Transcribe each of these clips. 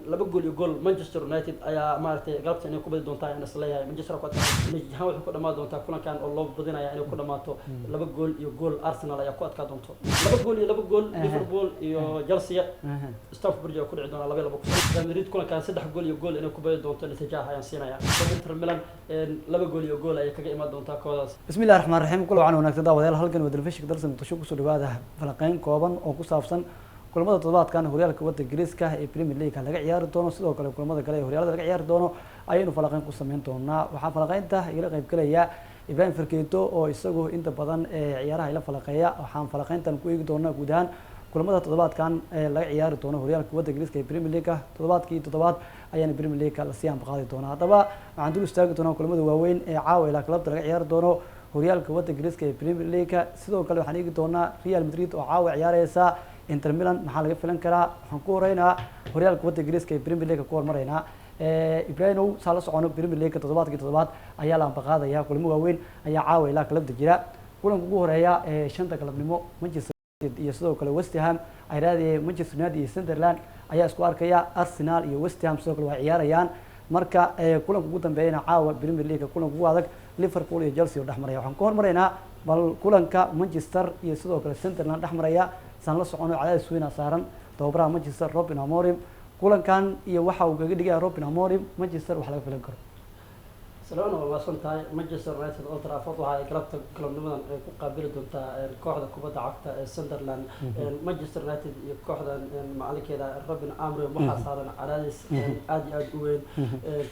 2 gool iyo gool Manchester United ayaa maaragtay galabta inay ku badi doontaa ayaan isleeyahay. Manchester ku natiijahaan waxay ku dhamaan doontaa kulankan oo loo badinaya inay ku dhamaato 2 gool iyo gool. Arsenal ayaa ku adkaa doonto 2 gool iyo 2 gool. Liverpool iyo Chelsea Stamford Bridge ayaa ku dhici doonaa 2-2. Real Madrid kulankan 3 gool iyo gool inay ku badi doonto natiijaha ayaan siinaya. Inter Milan 2 gool iyo gool ayay kaga imaan doontaa kooxdaas. Bismi illahi raxmaan raxiim. Kula wacan wanaagsan daawadayaal, halkan waa telefishinka Dalsan Muqdisho. Kusoo dhawaada falanqeyn kooban oo ku saabsan kulamada toddobaadkan horyaalka waddanka Ingiriiska ee Premier League laga ciyaari doono. Sidoo kale kulamada kale ee horyaalada laga ciyaari doono ayaynu falanqeyn ku sameyn doonaa. Waxaa falanqeynta igala qaybgalaya Ibrahim Farkeeto oo isagu inta badan ee ciyaaraha ila falanqeeya. Waxaan falanqeyntan ku eegi doonaa guud ahaan kulamada toddobaadkan ee laga ciyaari doono horyaalka waddanka Ingiriiska ee Premier League. Toddobaadkii toddobaad ayaana Premier League lasii ambaqaadi doonaa. Haddaba waxaan dul istaagi doonaa kulamada waaweyn ee caawa ilaa galabta laga ciyaari doono horyaalka waddanka Ingiriiska ee Premier League. Sidoo kale waxaan eegi doonaa Real Madrid oo caawa ciyaareysa Inter Milan, maxaa laga filan karaa? Waxaan ku horeynaa horyaalka waddanka Ingiriiska ee Premier League ku hormaraynaa. Ibrahimow, saa la socono Premier League toddobaadkii toddobaad ayaa la ambaqaadaya. Kulamo waaweyn ayaa caawa ilaa galabta jira. Kulanka ugu horeeya ee 5ta galabnimo, Manchester United iyo sidoo kale West Ham ay raadiyay, Manchester United iyo Sunderland ayaa isku arkaya. Arsenal iyo West Ham sidoo kale waa ciyaarayaan. Marka kulanka ugu dambeeyana caawa Premier League, kulanka ugu adag, Liverpool iyo Chelsea oo dhex maraya. Waxaan ku hormaraynaa bal kulanka Manchester iyo sidoo kale Sunderland dhex maraya. Saan la socono, cadaadis weyna saaran tababaraha Manchester Ruben Amorim. Kulankan iyo waxa uu kaga dhigaya Ruben Amorim Manchester wax laga filan karo. Salmaan, waa mahadsan tahay. Manchester United Old Trafford waxa ay galabta galabnimadan ay ku qaabili doontaa kooxda kubadda cagta ee Sunderland. Manchester United iyo kooxdan macalinkeeda Ruben Amorim waxaa saaran cadaadis aad iyo aad u weyn.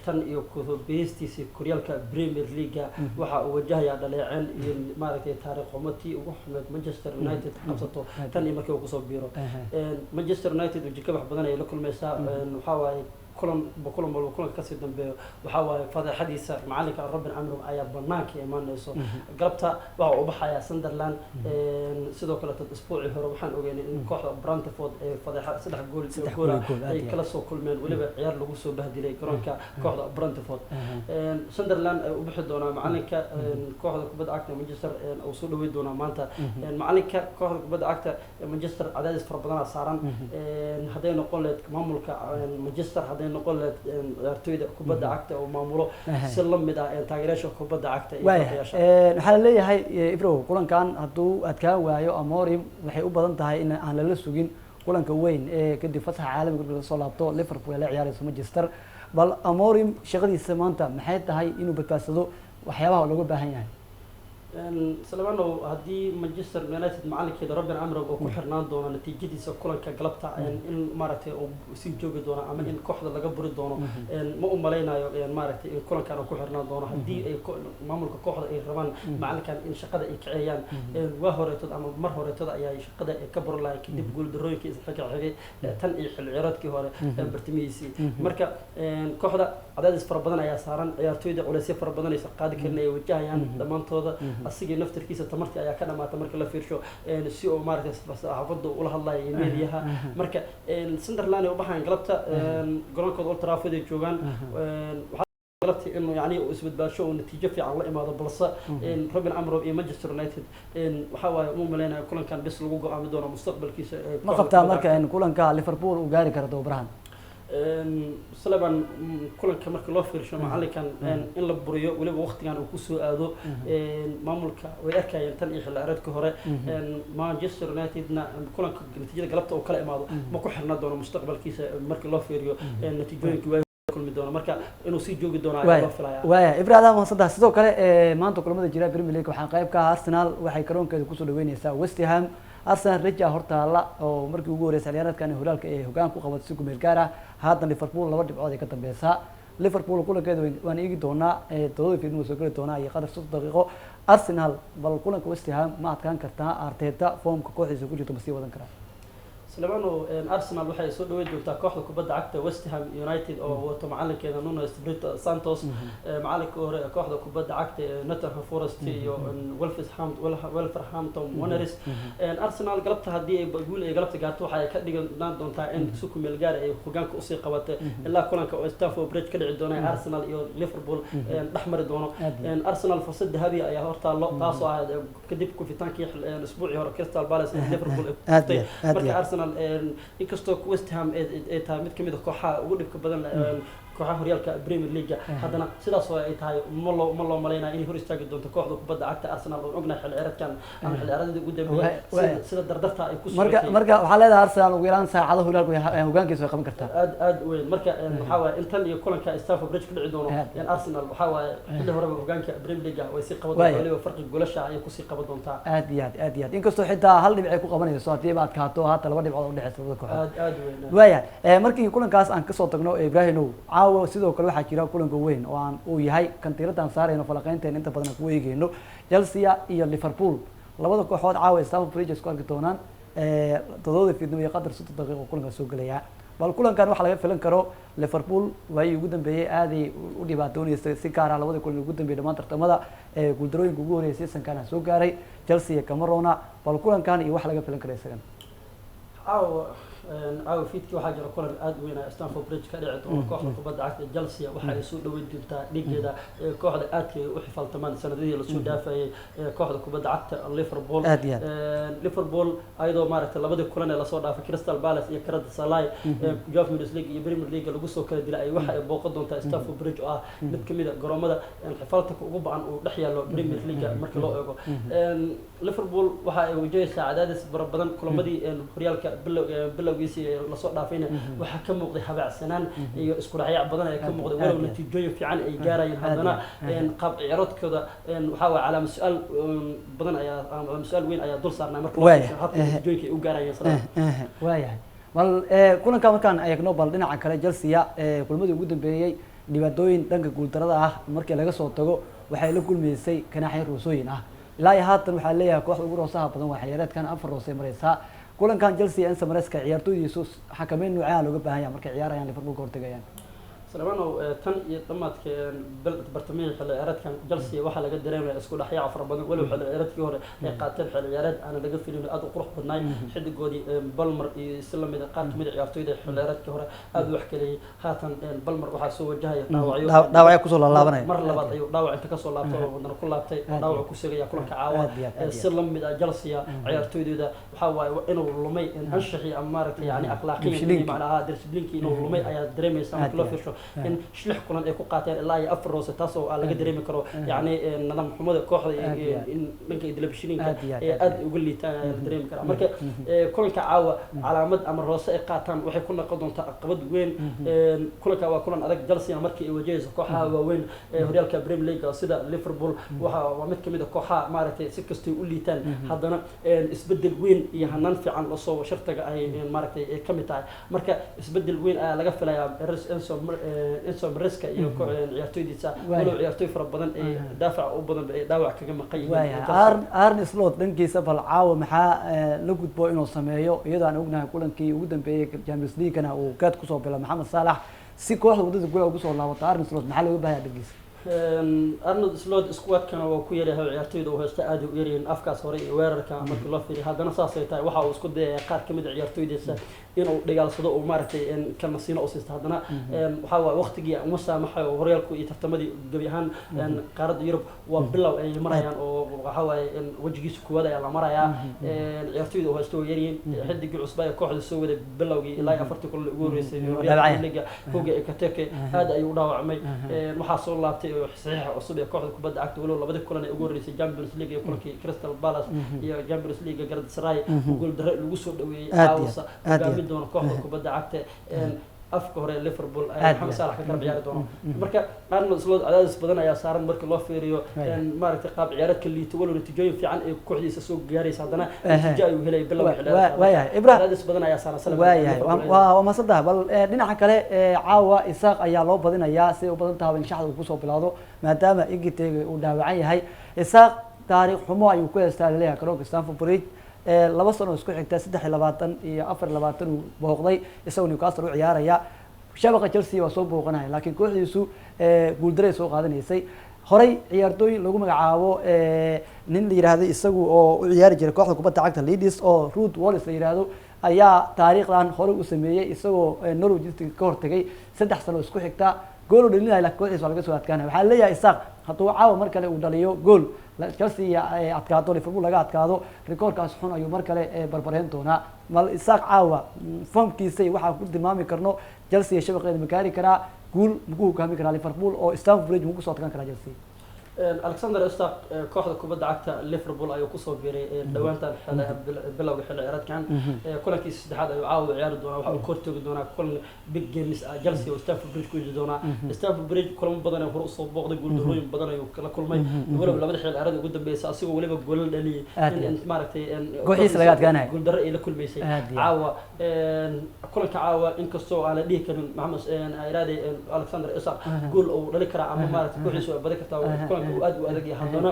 Tan iyo kubiistiisii horyaalka Premier League waxa uu wajahayaa dhaleeceen iyo maaragtay taariikh xumo tii ugu xumeed Manchester United qabsato tan iyo markii uu kusoo biiro Manchester United. Wajikabax badan ayay la kulmaysaa. Waxaa waaye kulan kulan walba kulanka kasii dambeeyo waxaa waaye fadeexadiisa macalinka Ruben Amorim ayaa banaanka imaanayso. Galabta waxa uu baxayaa Sunderland. Sidoo kaleeto isbuucii hore waxaan ogeynay in kooxda Brentford ee fadeexa saddex gool iyo goola ay kala soo kulmeen, weliba ciyaar lagu soo bahdilay garoonka kooxda Brentford. Sunderland ay u bixi doonaa macalinka kooxda kubadda cagta Manchester uu soo dhaweyn doonaa maanta. Macalinka kooxda kubadda cagta Manchester cadaadis fara badanaa saaran, hadday noqon lahayd maamulka Manchester, hadday noqon lahayd ciyaartoyda kubadda cagta oo maamulo, si la mid ah taageerayaasha kubadda cagta iyo waaya. Waxaa laleeyahay, Ibro, kulankan hadduu adkaan waayo Amorim, waxay u badan tahay in aan lala sugin kulanka weyn ee kadib fasaxa caalamiga marka laga soo laabto Liverpool ay la ciyaareyso Manchester. Bal Amorim shaqadiisa maanta maxay tahay inuu badbaadsado, waxyaabaha looga baahan yahay? Salmanow, haddii Manchester United macalinkeeda Ruben Amorim oo ku xirnaan doono natiijadiisa kulanka galabta in maaragtay uu sii joogi doono ama in kooxda laga buri doono, ma u malaynayo maaragtay in kulankan uu ku xirnaan doono. Haddii ay maamulka kooxda ay rabaan macalinkan in shaqada ay kiciyaan, waa horeetood ama mar horeetood ayaa shaqada ay ka buri lahay kadib guuldarooyinkii isxiga xigay tan iyo xilli ciyaareedkii hore bartimihiisii. Marka kooxda cadaadis fara badan ayaa saaran, ciyaartoyda culeysyo fara badan aysan qaadi karin ay wajahayaan dhammaantooda. Asigii naftarkiisa tamartii ayaa ka dhamaata marka la fiirsho si uu maaragtay saxaafadda ula hadlayo iyo meediyaha. Marka Sunderland ay u baxayaan galabta, garoonkooda Old Trafford ay joogaan. Galabtii inuu yani uu isbadbaasho oo natiijo fiican la imaado, balse Ruben Amorim iyo Manchester United waxa waaye uma maleynayo kulankan bis lagu go-aami doono mustaqbalkiisa Ma qabtaa marka in kulanka Liverpool uu gaari karo tababarahan? Sullivan, kulanka marka loo fiirsho macalinkan in la buriyo, weliba waqtigan uu kusoo aado, maamulka way arkayeen tan iyo xilli ciyaareedkii hore. Manchester Unitedna kulanka natiijada galabta uu kala imaado ma ku xirna doono mustaqbalkiisa markii loo fiiriyo natiijooyinkii waa kulmi doono. Marka inuu sii joogi doono ayaa loo filaya. Waaya Ibra, adaa mahadsantaha. Sidoo kale maanta kulamada jira Premier League waxaa qayb ka ah Arsenal waxay garoonkeeda kusoo dhaweyneysaa West Ham. Arsenal raja hortaala oo markii ugu horeysay xilciyaareedkan horyaalka ay hoggaan ku qabatay si kumeel gaar ah. Haatan Liverpool 2 dhibcood ay ka dambeysaa. Liverpool kulankeeda waan eegi doonaa, toddoba fiidnimo soo geli doonaa iyo qadar 30 daqiiqo. Arsenal bal kulanka West Ham ma adkaan kartaa? Arteta foomka kooxdiisa ku jirto ma sii wadan karaa? Slemano, Arsenal waxay soo dhaweyn doontaa kooxda kubadda cagta West Ham United oo wato macalinkeeda Nuno Espirito Santos, macalinka hore ee kooxda kubadda cagta ee Nottingham Forest iyo Wolverhampton Wanderers. Arsenal galabta haddii ay guul ay galabta gaarto, waxay ka dhiganaan doontaa in si ku meel gaar ay hogaanka usii qabatay ilaa kulanka oo Stamford Bridge ka dhici doona Arsenal iyo Liverpool dhex mari doono. Arsenal fursad dahabi ayaa hortaallo, taasoo ah kadib kufitaankii isbuucii hore Crystal Palace ee Liverpool ay kuftay. Marka Arsenal Arsenal inkastoo West Ham ay tahay mid kamid a kooxaha ugu dhibka badan kooxaha horyaalka Premier League, haddana sidaas oo ay tahay ma loo malaynaya inay hor istaagi doonto kooxda kubadda cagta Arsenal oo ognahay xilli ciyaareedkan ama xilli ciyaareedii ugu dambeeyay sida dardarta ay ku Marka socotay. Marka waxaa leedahay Arsenal ugu yaraan saacado horyaalka hogaankiisa way qaban kartaa. Aad aad u weyn. Marka waxaa waaye intan iyo kulanka Stamford Bridge ka dhici doono Arsenal waxaa waaye xilli horeba hogaanka Premier League way sii qaban doontaa, waliba farqi goolasha ayay kusii qaban doontaa. Aad iyo aad, aad iyo aad, inkastoo xitaa hal dhibic ay ku qabanayso haddii ba adkaato, haata laba dhibcood udhexeysa labada kooxood. Aad aad u weyn. Waayahay, markii kulankaas aan kasoo tagno, Ibrahimow, caawa sidoo kale waxaa jira kulanka weyn oo aan uu yahay kan tiiradan saarayno falaqeynteena inta badan aan ku eegeyno, Chelsea iyo Liverpool. Labada kooxood caawa Stamford Bridge isku arki doonaan 7da fiidnimo iyo qadar 30 daqiiqo kulankaas soo gelayaa. Bal kulankan waxaa laga filan karo, Liverpool waayii ugu dambeeyey aaday u dhibaatooneysay, si gaar ah labada kulan ugu dambeeyey dhammaan tartamada guuldarooyinka ugu horreeyay season-kan soo gaaray. Chelsea iyo Camerona, bal kulankan iyo wax laga filan karo isagan. Caawa fiidkii waxaa jira kulan aada u weyn ah Stamford Bridge ka dhici doono. Kooxda kubadda cagta Chelsea waxa ay soo dhaweyn doontaa dhigeeda kooxda aadka ay u xifaaltamaan sanadihii lasoo dhaafayay, kooxda kubadda cagta Liverpool. Aad iyo aad. Liverpool ayadoo maaragtay labadii kulan ee lasoo dhaafay Crystal Palace iyo Galatasaray Champions League iyo Premier League lagu soo kala dilay ay waxa ay booqan doontaa Stamford Bridge oo ah mid kamid a garoomada xifaaltanka ugu bacan uu dhex yaallo Premier League. Marka loo eego Liverpool waxa ay wajahaysaa cadaadis fara badan. Kulamadii horyaalka bilowgiisii lasoo dhaafayna waxaa ka muuqday habaacsanaan iyo isku dhacyac badan ayaa ka muuqday, walow natiijooyin fiican ay gaarayeen, haddana qaab ciyaaroodkooda waxaa waye calaama su-aal badan ayaa, calaama su-aal weyn ayaa dul saarnaa marka loo fiirsho habka natiijooyinka ay u gaarayeen sanada. Waayahay, bal kulanka markaan eegno, bal dhinaca kale Chelsea kulamadii ugu dambeeyey dhibaatooyin dhanka guuldarada ah markii laga soo tago, waxay la kulmaysay kanaaxyo roosooyin ah. Ilaa iyo haatan waxaa leeyahay kooxda ugu roosaha badan waa xilciyaareedkan, afar roosay mareysaa. Kulankan Chelsea Enzo Maresca ciyaartooydiisu xakameyn noocyaha looga baahan yahay markay ciyaarayaan Liverpool ka hortagayaan? Salamaanow, tan iyo dhammaadka bartamihii xilli ciyaareedkan Chelsea waxaa laga dareemaya isku dhexyaac fara badan, walow xilli ciyaareedkii hore ay qaateen xilli ciyaareed aanan laga filin, aad u qurux badnaay. Xidigoodii Palmer iyo si lamid a qaar kamid a ciyaartooyda xilli ciyaareedkii hore aad u wax kaleeyay. Haatan Palmer waxaa soo wajahaya dhaawacyo. Dhaawacyo kusoo laalaabanaya. Mar labaad ayuu dhaawac inta kasoo laabtay oo wadana ku laabtay oo dhaawac ku segaya kulanka caawa. Aad iyo aad, aad iyo Si lamid ah Chelsea ciyaartooydooda waxaa waaye inuu lumay anshaxii ama maaragtay yani akhlaaqiyan Discipline-kii. Macnaha discipline-kii inuu lumay ayaa dareemaysa marka loo Aad iyo fiirsho in lix kulan ay ku qaateen ilaa iyo afar roose, taas oo laga dareemi karo yacni nidaam xumada kooxda Aad iyo aad. in dhanka telefishinka Aad iyo aad, ee aad aad uga liitaan ayaa la dareemi karaa. Marka kulanka caawa calaamad ama roose ay qaataan waxay ku noqon doontaa caqabad weyn. Kulanka waa kulan adag. Chelsea markii ay wajahayso kooxaha waaweyn ee horyaalka Premier League sida Liverpool, waxa waa mid kamid a kooxaha maaragtay si kastay u liitaan haddana isbedel weyn iyo hanaan fiican lasoo shartaga ay maaragtay ay kamid tahay. Marka isbedel weyn ayaa laga filayaa Enzo Maresca iyo ciyaartoydiisa, walow ciyaartoy fara badan ee daafaca u badan ay dhaawac kaga maqan yihiin Waayahay. Chelsea. Arne Slot dhankiisa bal caawa maxaa la gudbo inuu sameeyo, iyadoo aan ognahay kulankii ugu dambeeyey Champions League-na uu gaad kusoo bilay Maxamed Salah, si kooxda waddada gula ugu soo laabato? Arne Slot maxaa looga baahanyaa dhankiisa? Arnold Slot squadkana waa ku yaryahay, ciyaartoyda uu haysta aad u yaryihiin afkaas hore iyo weerarka markii loo fiiriyo. Haddana saasay tahay waxa uu isku dayaya qaar kamid a ciyaartoydiisa inuu dhigaalsado uu maaragtay kalnasiino u siisto. Haddana waxaa waaye waqtigii uma saamaxayo oo horyaalku iyo tartamadii gebi ahaan qaaradda Yurub waa bilow ay marayaan, oo waxaa waaye wejigiisa koowaad ayaa la marayaa. Ciyaartoyda uu haysto waa yaryihiin. Xidigii cusbaa ee kooxda soo waday bilowgii ilaa iyo afartii kulan ugu horreysay horyaalka Dhaawacaya. Liga Hugo Ekitike aad ayuu u dhaawacmay. Waxaa soo laabtay oo saxiixa cusub ee kooxda kubadda cagta, walow labadii kulan ee ugu horreysay Champions League iyo kulankii Crystal Palace iyo Champions League Galatasaray gool darre lagu soo dhaweeyey, Aad iyo caawisa aad iyo hogaamin doono kooxda kubadda cagta afka hore Liverpool Aad iyo Maxamed aad. Salah ka garab ciyaari doono. Marka Arnold Slot cadaadis badan ayaa saaran marka loo fiiriyo maaragtay qaab ciyaareedka liito, walow natiijooyin fiican ay kooxdiisa soo gaaraysa, haddana natiijo ayuu helay bilowga xilli ciyaareedka. Waayahay, Ibrahim. Cadaadis badan ayaa saaran Salah. Waayahay, Liverpool. waa mahadsantahay. Bal dhinaca kale caawa Isaaq ayaa loo badinayaa, siday u badan tahay in shaxda uu kusoo bilowdo maadaama Ekitike uu dhaawacan yahay. Isaaq taariikh xumo ayuu ku heystaa laleeyahay garoonka Stamford Bridge, 2 sano oo isku xigta, 23 iyo 24 uu booqday isagoo Newcastle u ciyaaraya. Shabaqa Chelsea waa soo booqanaya, laakiin kooxdiisu guuldaray soo qaadanaysay. Horey ciyaartooy lagu magacaabo nin la yiraahdo isagu oo u ciyaari jiray kooxda kubadda cagta Leeds oo Ruud Wallace la yiraahdo ayaa taariikhdan horey u sameeyey, isagoo Norwich City ka hortagay 3 sano isku xigta. Gool uu dhalinaya, laakiin kooxdiisa waa laga soo adkaanaya. Waxaa leeyahay Isak hadduu caawa mar kale uu dhaliyo gool, Chelsea ay adkaato, Liverpool laga adkaado, rikoorkaas xun ayuu mar kale barbareyn doonaa. Mal Isak caawa formkiisa iyo waxaa ku tilmaami karno, Chelsea shabaqeeda ma gaari karaa? Guul maku hogaami karaa Liverpool oo Stamford Bridge maku soo adkaan karaa Chelsea? Alexander Isak kooxda kubadda cagta Liverpool ayuu kusoo biiray dhowaantan bilowga xilli ciyaareedkan. Kulankiisa saddexaad ayuu caawa ciyaari doonaa. Waxa uu ka hortagi doonaa kulan big games ah, Chelsea oo Stamford Bridge ku jiri doonaa. Stamford Bridge kulamo badan ayuu hore usoo booqday, guuldarrooyin badan ayuu kala kulmay, walow labada xilli ciyaareed ugu dambeysay asigoo weliba goolal dhaliyay in maaragtay kooxiisa laga adkaanayo, guuldarro ay la kulmaysay. Caawa kulanka caawa, inkastoo aan la dhihi karin Maxamed iraade Alexander Isak gool uu dhali karaa ama maaragtay kooxiisu ay badi kartaa, kulanka uu aad u adag yahay, haddana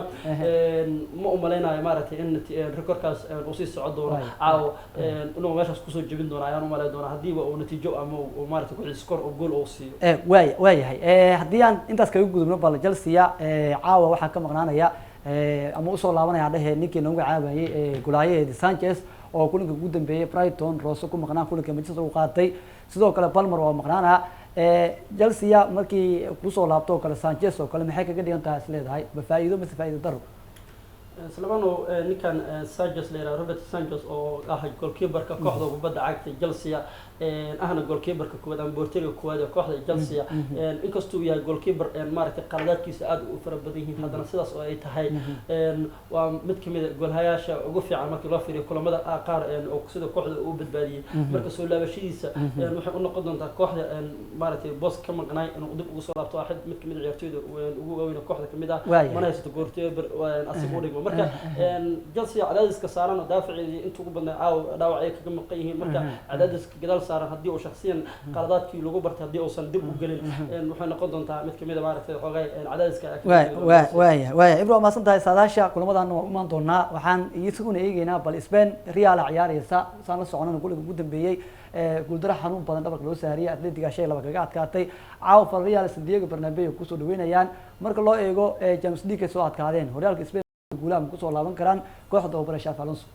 ma umaleynayo maaragtay in rekorkaas uu sii socon doono. Caawa inuu meeshaas kusoo jebin doono ayaan umaleyn doonaa, haddiiba uu natiijo ama uu maaragtay kooxiisa kor oo gool uu siiyo. Waaya, waayahay. Haddii aan intaas kaga gudubno, bal Chelsea caawa waxaa ka maqnaanaya ama usoo laabanaya dhehe ninkii loogu caabayay golaayaheedi Sanchez oo kulanka ugu dambeeyay Brighton Rosso ku maqnaa, kulanka Manchester uu qaatay. Sidoo kale Palmer waa maqnaanaa. Chelsea markii kusoo laabto oo kale Sanchez oo kale, maxay kaga dhigan tahay is leedahay? Ma faa'iido mise faa'iido daro? Slamano, ninkan Sanchez la yiraahdo, Robert Sanchez oo ah goalkeeperka kooxda kubadda cagta Chelsea, ahna goalkeeperka koowaad ama boorteriga koowaad ee kooxda Chelsea, inkastuu yahay goalkeeper maaragtay qaladaadkiisa aad u fara badan yihiin, haddana sidaas oo ay tahay waa mid kamid a goolhayaasha ugu fiican markii loo fiiriyo kulamada qaar oo sida kooxda uu badbaadiyey. Marka soo laabashadiisa waxay u noqon doontaa kooxda maaragtay boos ka maqnaay inuu dib ugu soo laabto. Waa mid kamid a ciyaartoyda ugu waaweyn ee kooxda kamid ah, mana haysato goalkeeper asiga u dhigmo. Marka Chelsea cadaadiska saaran oo daafaceedii inta ugu badnaa caawa dhaawac ay kaga maqan yihiin, marka cadaadiska gadaal saaran haddii uu shakhsiyan qaladaadkii lagu bartay haddii uusan dib u gelin, waxay noqon doontaa mid kamid a maaragtay xoogay cadaadiska. Wa waaya, waaya Ibro, waa mahadsan tahay. Saadaasha kulamadan waa imaan doonaa. Waxaan isaguna eegeynaa bal Spain, Real ciyaaraysa. Saan la soconana kulanka ugu dambeeyey guuldaro xanuun badan dhabarka loo saariyay, Atletiga 5-2 kaga adkaatay. Caawa fal Real Santiago Bernabeu kusoo dhaweynayaan. Marka loo eego James League ay soo adkaadeen, horyaalka Spain guulaha ma kusoo laaban karaan kooxda tababare Xavi Alonso?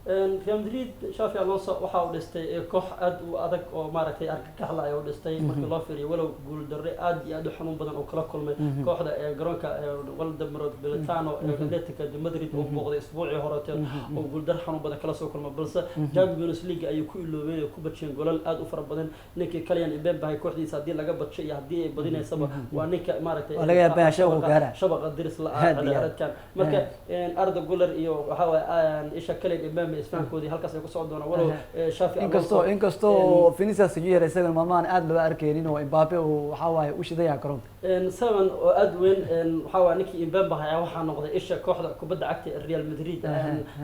Real Madrid Xavi Alonso waxa uu dhistay koox aad u adag oo maaragtay argagaxla ayuu dhistay markii loo fiiriyo, walow guuldarre aad iyo aad u xanuun badan oo kala kulmay kooxda garoonka Wanda Metropolitano ee Atletico de Madrid oo booqday isbuucii horeeteed oo guuldarre xanuun badan kala soo kulmay, balse Champions League ayay ku iloobeen oo ku badsheen golal aad u fara badan. Ninkii Kylian Mbappe kooxdiisa haddii laga badshay iyo haddii ay badinaysaba waa ninka maaragtay Waa laga yaabaa shabaqa gaara. Shabaqa diris la ciyaareedkan. Marka Arda Güler iyo waxa waaye isha Kylian Mbappe isfahankoodii halkaas ay ku socon doonaan, walow Xavi Inkastoo Vinicius Junior isagana maalmahan aad loo arkeynin oo Mbappe uu waxa waaye u shidaya garoonka. Seven oo aad weyn waxaa waaye ninkii Mbappe ayaa waxaa noqday isha kooxda kubadda cagta ee Real Madrid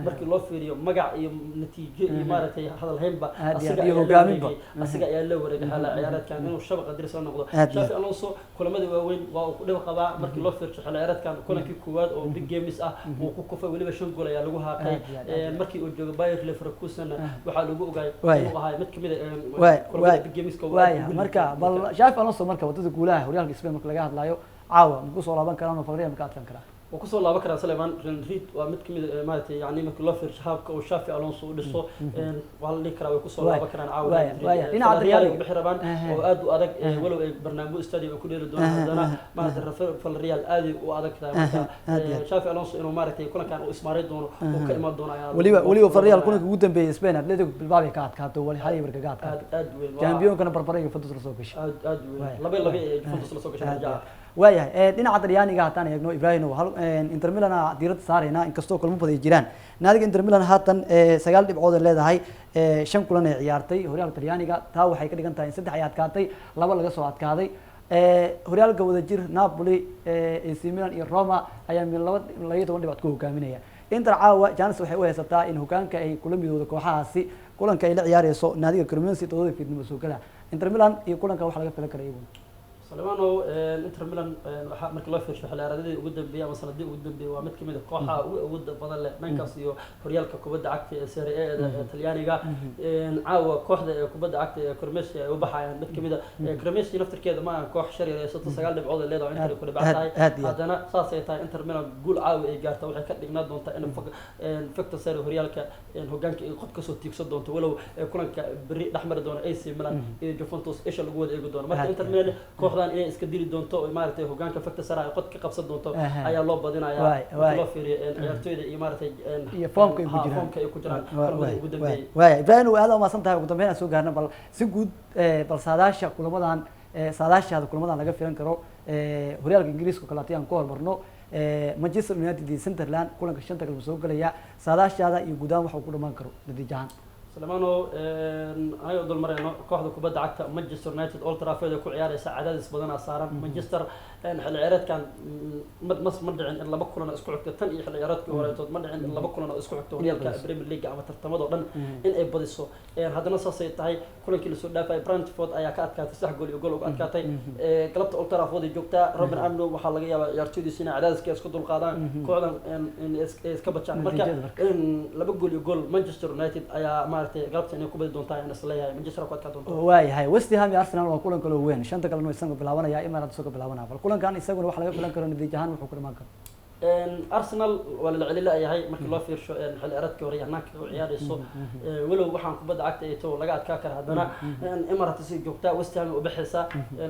markii loo fiiriyo magac iyo natiijo iyo maaragtay hadal haynba, asiga iyo hogaaminba. Asiga ayaa la wareegay xilli ciyaareedkan inuu shabaqa diris la noqdo. Xavi Alonso kulamada waaweyn waa uu ku dhib qabaa markii loo fiiriyo xilli ciyaareedkan. Kulankii koowaad oo big games ah uu ku kufay, weliba 5 gool ayaa lagu haaqay. Markii uu joogo Bayer Leverkusen waxaa lagu ogaay inuu ahaa mid kamid ah kulamada big gameska. Waaya, marka bal Xavi Alonso marka wadada guulaha horyaalka Spain marka laga hadlayo, caawa ma kusoo laaban karaan oo Villarreal ma ka adkaan karaa? Wuu kusoo laaban karaa, Suleiman. Real Madrid waa mid kamid ah maaragtay, yani markii loo fiirsho habka uu Xavi Alonso u dhiso, waa la dhihi karaa way kusoo laaban karaan caawa. Dhinaca Real ay bixi rabaan oo aad u adag, walow ay Bernabeu Stadium ay ku dheeli doonaan, haddana maaragtay Villarreal aad u adag tahay. Marka Xavi Alonso inuu maaragtay kulankan uu ismaaray doono oo ka imaan doono ayaa Weliba Villarreal kulanka ugu dambeeyay Spain Atletico Bilbao ay ka adkaato, wali hal eber kaga adkaato. Aad aad weyn Championkana barbara Juventus la soo gashay. Aad aad weyn, 2-2 ee Juventus la soo gashay rajaa. Waayahay, dhinaca Talyaaniga haddaan eegno, Ibrahim, hal Inter Milan aa diiradda saarayna, inkastoo kulmo badan ay jiraan. Naadiga Inter Milan haatan 9 dhibcood ay leedahay, 5 kulan ay ciyaartay horyaalka Talyaaniga. Taa waxay ka dhigan tahay in 3 ay adkaatay, 2 laga soo adkaaday. Horyaalka wadajir Napoli, AC Milan iyo Roma ayaa min 12 dhibcood ku hogaaminaya. Inter caawa chance waxay u haysataa in hogaanka ay kula midoodo kooxahaasi kulanka ay la ciyaareyso naadiga Cremonese 7da fiidnimo soo gala. Inter Milan iyo kulanka waxa laga filan kara iyaguna? Salmano, Inter Milan waxaa markii loo fiirsho xilli ugu dambeeyay ama sanadii ugu dambeeyay waa mid kamid ah kooxaha ugu awoodda badan leh dhankaas iyo horyaalka kubadda cagta ee Serie A ee Talyaaniga. Caawa kooxda ee kubadda cagta ee Cremonese ay u baxayaan mid kamid ah. Cremonese naftirkeeda ma ahan koox shar yar ee 39 dhibcood ay leedahay, Inter ku dhibcan tahay. Haddana saasay tahay, Inter Milan guul caawa ay gaarta waxay ka dhignaan doontaa in Victor Sare horyaalka hogaanka ay qod kasoo tiigsan doonto, walow kulanka berri dhexmari doona AC Milan iyo Juventus isha lagu wada eegi doono. Marka Inter Milan kooxdan inay iska dili doonto oo maaragtay hogaanka Victor Sare ay qod ka qabsan doonto ayaa loo badinayaa marka loo fiiriyo ciyaartoyda iyo maaragtay iyo foomka ay ku jiraan. Foomka ay ku jiraan kulamada ugu dambeeyay. Waaya Ibrahim, aad u mahadsan tahay. Ugu dambeyn aan soo gaarna, bal si guud bal saadaasha kulamadan, saadaashaada kulamadan laga filan karo horyaalka Ingiriiska oo kale haddii aan ku hormarno, Manchester United iyo Sunderland kulanka 5ta galab soo gelaya, saadaashaada iyo guud ahaan waxa uu ku dhamaan karo natiijo ahaan? Salmano, anaga dul marayno kooxda kubadda cagta Manchester United Old Trafford ay ku ciyaaraysa, cadaadis badanaa saaran Manchester. Xilli ciyaareedkan mas ma dhicin in laba kulan oo isku xigto, tan iyo xilli ciyaareedkii horeetood ma dhicin in laba kulan oo isku xigto horyaalka Premier League ama tartamadoo dhan in ay badiso. Haddana saasay tahay, kulankii lasoo dhaafay Brentford ayaa ka adkaatay, 3 gool iyo gool uga adkaatay. Galabta Old Trafford ay joogtaa. Robin Amno waxaa laga yaabaa ciyaartoydiisa inay cadaadiska isku dulqaadaan, kooxdan ay iska bajaan. Marka 2 gool iyo gool Manchester United ayaa maaragtay galabta inay ku badi doontaa ayaan isleeyahay, Manchester ku adkaa doonto. Waayahay, West Ham iyo Arsenal waa kulan kaloo weyn, 5ta kalena isaga bilaabanaya, Emirates ka bilaabanaya. Bal kulankan isaguna waxa laga filan karo natiijo ahaan wuxuu ku dhamaan karo? Arsenal waa la celilaayahay markii loo fiirsho xilli ciyaareedkii hore hanaanka u ciyaarayso, walow waxaan kubadda cagta ay taho laga adkaa kara, haddana Emirates ay joogtaa, West Ham u baxaysaa.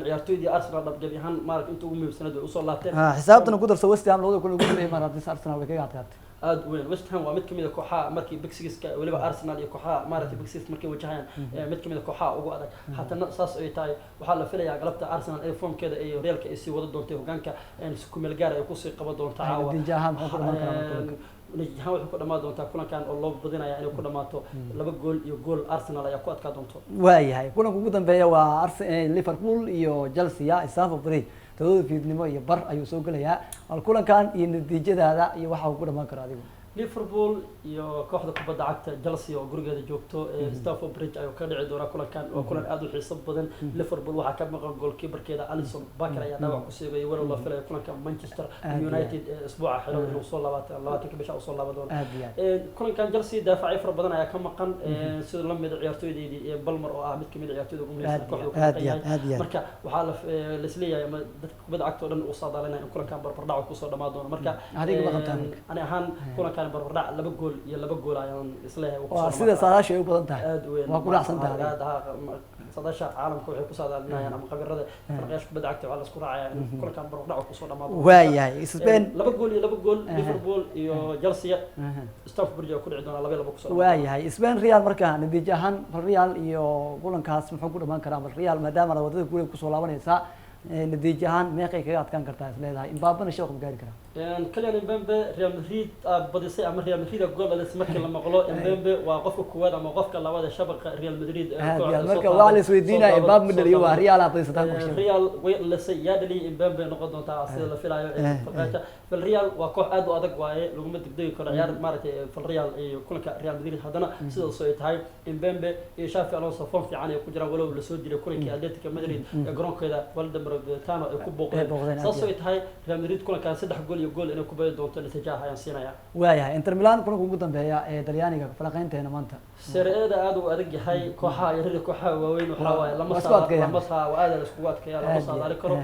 Ciyaartoydii Arsenal dhabgabi ahaan maaragta inta ugu muhiimsanayd way usoo laabteen. Xisaabtana ku darso, West Ham labada kulan ugu dambeeyay Emirates Arsenal way kaga adkaatay. Aada u weyn. West Ham waa mid kamid a kooxaha markii big six-ka, weliba Arsenal iyo kooxaha maaragtay big six markay wajahayaan, mid kamid a kooxaha ugu adag. Haddana saas ay tahay, waxaa la filayaa galabta Arsenal ay foomkeeda iyo horyaalka ay sii wada doontay, hogaanka si kumeel gaar ay kusii qaban doonto caawa. Natiijo ahaan muxuu ku dhamaan karaa marka kulanka? Natiijo ahaan waxay ku dhamaan doontaa kulankan oo loo badinaya inay ku dhamaato 2 gool iyo gool, Arsenal ayaa ku adkaa doonto. Waayahay, kulanka ugu dambeeya waa Liverpool iyo Chelsea, Stamford Bridge, 7da fiidnimo iyo bar ayuu soo gelayaa. Bal kulankan iyo natiijadaada iyo waxa uu ku dhamaan karo adigu? Liverpool iyo kooxda kubadda cagta Chelsea oo gurigeeda joogto, Stamford Bridge ayuu ka dhici doonaa kulankan. Waa kulan aada u xiiso badan. Liverpool waxaa ka maqan goalkeeperkeeda Alisson Becker ayaa dhaawac ku seegayay, walow la filayo kulanka Manchester United ee isbuuca xiro inuu soo labaatan 20ka bisha uu soo laaban doono. Kulankan Chelsea daafacyo fara badan ayaa ka maqan, sida lamid ciyaartoydeydii iyo Palmer oo ah mid kamid a ciyaartoyda ugu muhiimsan kooxda uu ka maqan yahay. Marka waxaa la laisleeyahay ama dadka kubadda cagta oo dhan uu saadaalinaya in kulankan barbardhac kusoo dhamaan doono. Marka ani ahaan kulankan barbardhac 2 gool iyo 2 gool ayaan isleeyahay. Waa sida saadaasha ay u badan tahay. Aada weyn. Waa ku raacsan tahay. Aad ha, saadaasha caalamka waxay ku saadaalinayaan ama khabiirada farqiyaasha kubadda cagta waxaa la isku raacayaa in kulankan barbardhac kusoo dhamaan doono. Waayahay, Spain. 2 gool iyo 2 gool Liverpool iyo Chelsea, Stamford Bridge oo ku dhici doona 2-2 kusoo dhamaan. Waayahay, Spain Real marka natiijo ahaan, bal Real iyo kulankaas muxuu ku dhamaan karaa? Bal Real maadaama wadada guuliga kusoo laabanaysaa, natiijo ahaan meeqay kaga adkaan kartaa is leedahay? Mbappena shabaq ma gaari karaa? Kylian Mbappe, Real Madrid badisay ama Real Madrid gool dhalisay markii la maqlo, Mbappe waa qofka koowaad ama qofka labaad ee shabaqa Real Madrid. Marka waa la isweydiinaya Mbappe ma dhaliyo, waa Real aa badisataa. Real way dhalisay, yaa dhaliyay? Mbappe noqon doontaa sida la filayo. Falqaata Villarreal waa koox aad u adag waaye, laguma degdegi karo ciyaar maaragtay Villarreal iyo kulanka Real Madrid. Haddana sidaas ay tahay, Mbappe iyo Xavi Alonso form fiican ay ku jiraan, walow lasoo dilay kulankii Atletico Madrid ee garoonkeeda Wanda Metropolitano ay ku booqdeen. Saas ay tahay, Real Madrid kulankan 3 gool iyo gool inay ku badi doonto natiijaha ayaan siinaya. Waayahay, Inter Milan kulanka ugu dambeeya ee Talyaaniga falaqeynteena maanta. Serie A-da aad u adag yahay, kooxaha yarada, kooxaha waaweyn waxaa waaye lama lama saa aad la iskugu adkeeya, lama saadaali karo.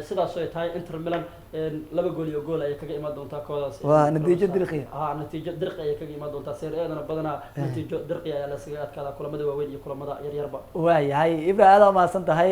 Sidaas ay tahay, Inter Milan 2 gool iyo gool ayay kaga imaan doontaa kooxdaas. Waa natiijo dirqiya. Ha, natiijo dirqi ayay kaga imaan doontaa. Serie A-dana badanaa natiijo dirqi ayaa la iskaga adkaadaa kulamada waaweyn iyo kulamada yaryarba. Waayahay Ibra, aad umahadsan tahay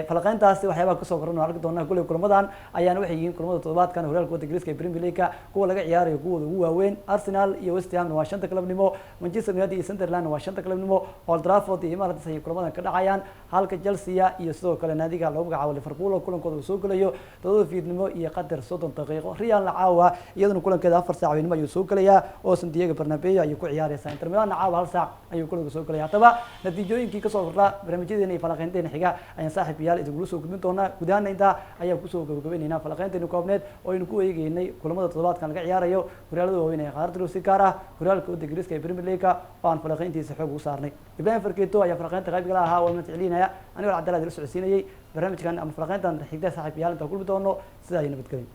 falaqeyntaasi. Waxyaabaha kusoo koran waan arki doonaa. Kulley kulamadan ayaana waxay yihiin kulamada toddobaadkan horyaalka waddanka Ingiriiska ee Premier League kuwa laga ciyaarayo kuwooda ugu waaweyn. Arsenal iyo West Hamna waa 5ta galabnimo, Manchester United iyo Sunderland waa 5ta galabnimo, Old Trafford iyo Emirates ayay kulamadan ka dhacayaan, halka Chelsea iyo sidoo kale naadiga lagu magacaabo Liverpool oo kulankooda uu soo gelayo 7da fiidnimo iyo qadar 30 daqiiqo. Realna caawa iyaduna kulankeeda 4 saac habeenimo ayuu soo gelayaa oo Santiago Bernabeu ayay ku ciyaareysaa. Inter Milan caawa 1 saac ayuu kulanka soo gelaya. Haddaba natiijooyinkii kasoo kordha barnaamijyadeena iyo falaqeynteena xiga ayaan saaxiib yaal idinkula soo gudbin doonaa. Guud ahaana intaa ayaa kusoo gabagabaynaynaa falaqeynteena koobneed oo aynu ku ku eegeynay kulamada toddobaadkan laga ciyaarayo horyaalada waaweyn ee qaaradda Yurub, si gaar ah horyaalka waddanka Ingiriiska ee Premier League oo aan falanqayntiisa xoog ugu saarnay. Ibrahim Farkeeto ayaa falanqaynta qaybgala ahaa, waa mahadcelinaya. Anigoo Cabdalla idila socodsiinayay barnaamijkan ama falanqayntan xigta. Saaxiib yaal, intaan kulmi doono, sidaa iyo nabadgelyo.